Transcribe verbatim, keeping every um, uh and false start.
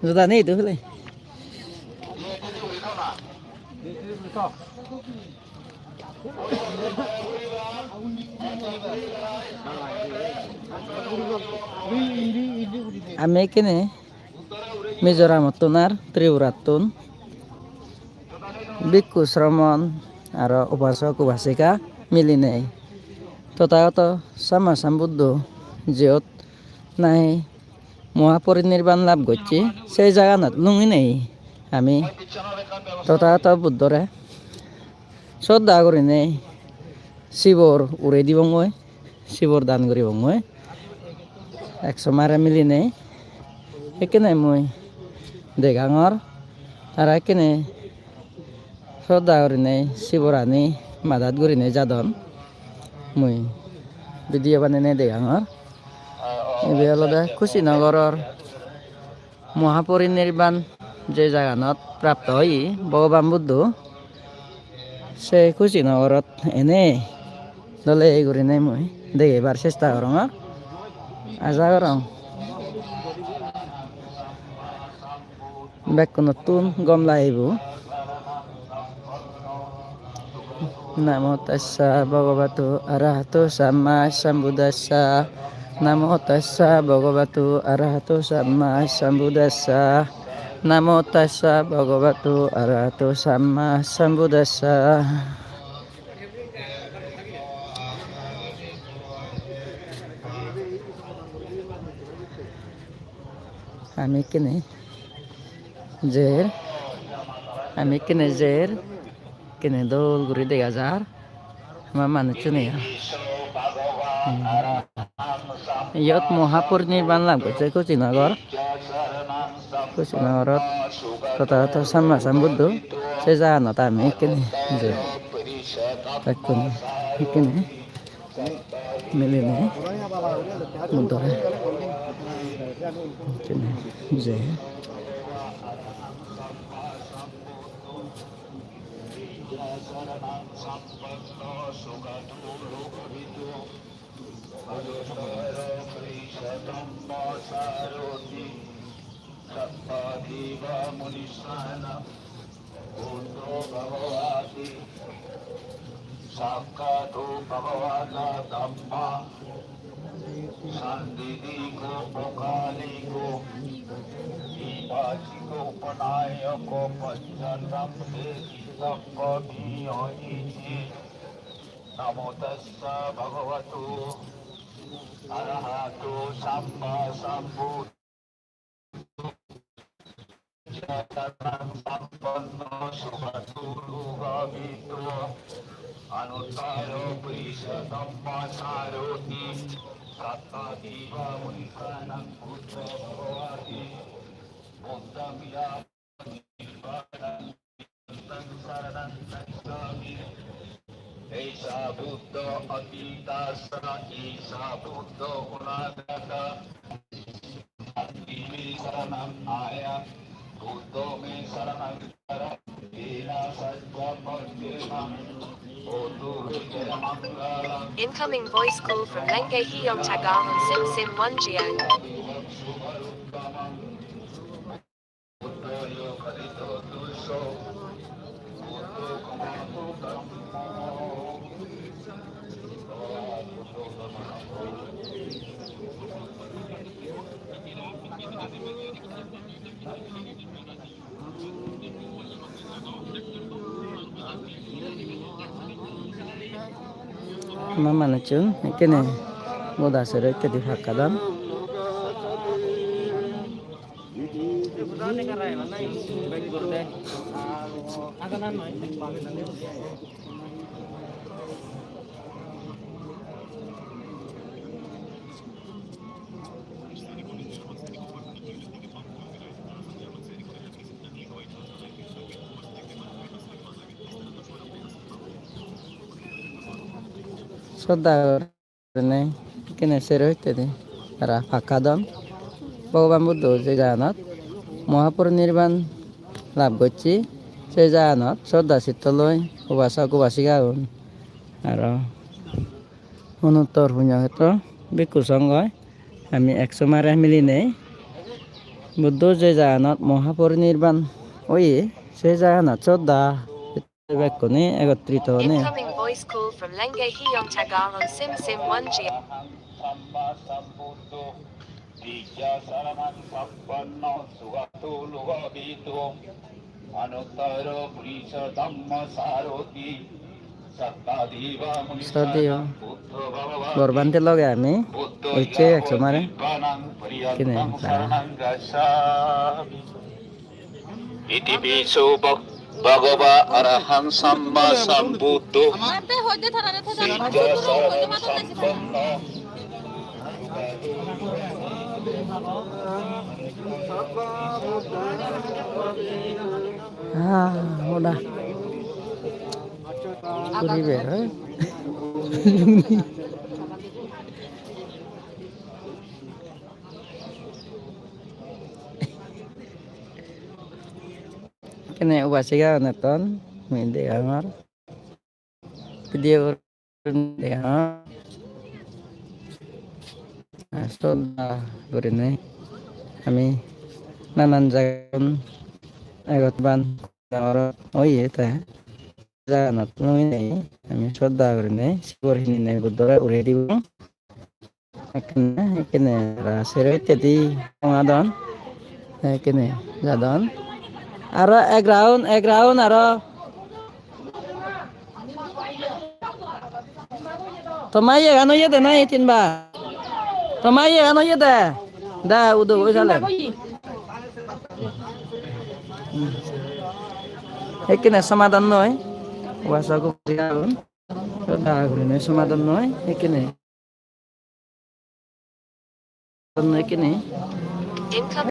Juda nei idu pele. Ami ekkene Mizoramottun ar Tripurattun bhikkhu sromon aro upasok upasika milinei Tothagoto Samma Sambuddho jiyot nahi Mohaporinirban lab gocche, sei jaganot lunginei ami Tothagoto Buddhore sroddha gurinei sibor urei dibongoi, sibor dan guribongoi. Ek somare milinei ekkene mui degangor, tara ekkene sroddha gurinei siborani madat gurinei jadon. Mui video banenei degangor. Ibe olode Kushinagaror Mohaporinirban je jaganot prapto oye Bhogoban Buddho, se Kushinagarot enei dole gurinei mui degebar chesta gorongor. Aja gorong bekkunottun gom lagibo. Namo tassa bhagavato arahato samma sambuddhassa. Namo tassa bhagavato arahato samma sambuddhassa. Namo tassa bhagavato arahato samma sambuddhassa. Ami ekkene jer, ami ekkene jer, ekkene dol guri dega jar ama manuchchune. Hmm. Iyot Mohaporinirban lab gocche Kushinagar. Kushinagarot Tothagoto Samma Sambuddho se jaganot ami ekkene jer. Bekkun ekkene milinei Buddhore ekkene jer. Sabbadeva munisānaṃ buddho bhagavāti. Sakkāto bhagavatā dhammo sandiṭṭhiko akāliko ehipassiko opanayiko paccattaṃ veditabbo viññūhīti. Namo tassa bhagavato arahato sammāsambuddhassa. Jnānānaṃ sampanno sugato lobhito anuttaro purisadammasārathi satthā devamanussānaṃ buddho bhagavāti. Buddhaṃ yāva nibbānaṃ taṃ saraṇaṃ gacchāmi. Esā buddho atītassa, esā buddho anāgatassa. Natthi me saraṇaṃ aññaṃ, buddho me saraṇaṃ varaṃ, tena saccavajjena hotu me jayamaṅgalaṃ. Incoming voice call from Mengay Hiyom Tagal on Sim Sim One Geo. Ama manuchun ekkene goda sero hittedi pakka don. Sodda gurinei Kene sero hittedi tara pakkadon. Bhogoban Buddho je jaganot Mahaparinirban lab gocche, se jaganot sodda sitto loi upasok upasikagun aro Onuttor Punyokhetro Bhikkhu Songhoi ami ekso mare milinei Buddho je jaganot Mahaparinirban oye, se jaganot sodda bekkune ekottrito onei. Incoming voice call from Lenge Hiyong Tagar on Sim Sim one G. Vijjācaraṇasampanno sugato lokavidū anuttaro purisadammasārathi satthā devamanussānaṃ buddho bhagavāti. Buddho bhagavāti. Buddho bhagavāti. Kene, ah. Iti pi so bhag-, bhagavā arahaṃ sammāsambuddho. Vijjācaraṇasampanno. Ah, hoda. Puriber, eh? Kene upasika unetton mui degongor. Video gurinei degongor. Sodda gurinei ami nanan jagan egot ban dangor oye te jaganot loi nei ami sodda gurinei sibor hininei Buddhore uri dibong. Ekkene, ekkene, aro sero hittedi tongadon. Ekkene, jadon. Aro ek round, ek round aro. Toma iyegan oyede nahi tinba? Toma iyegan oyede? Da, udo, oi sale. Ekkene somadan noi. Wasa ko. Da, gurinei somadan noi. Ekkene. Ton ekkene. Incoming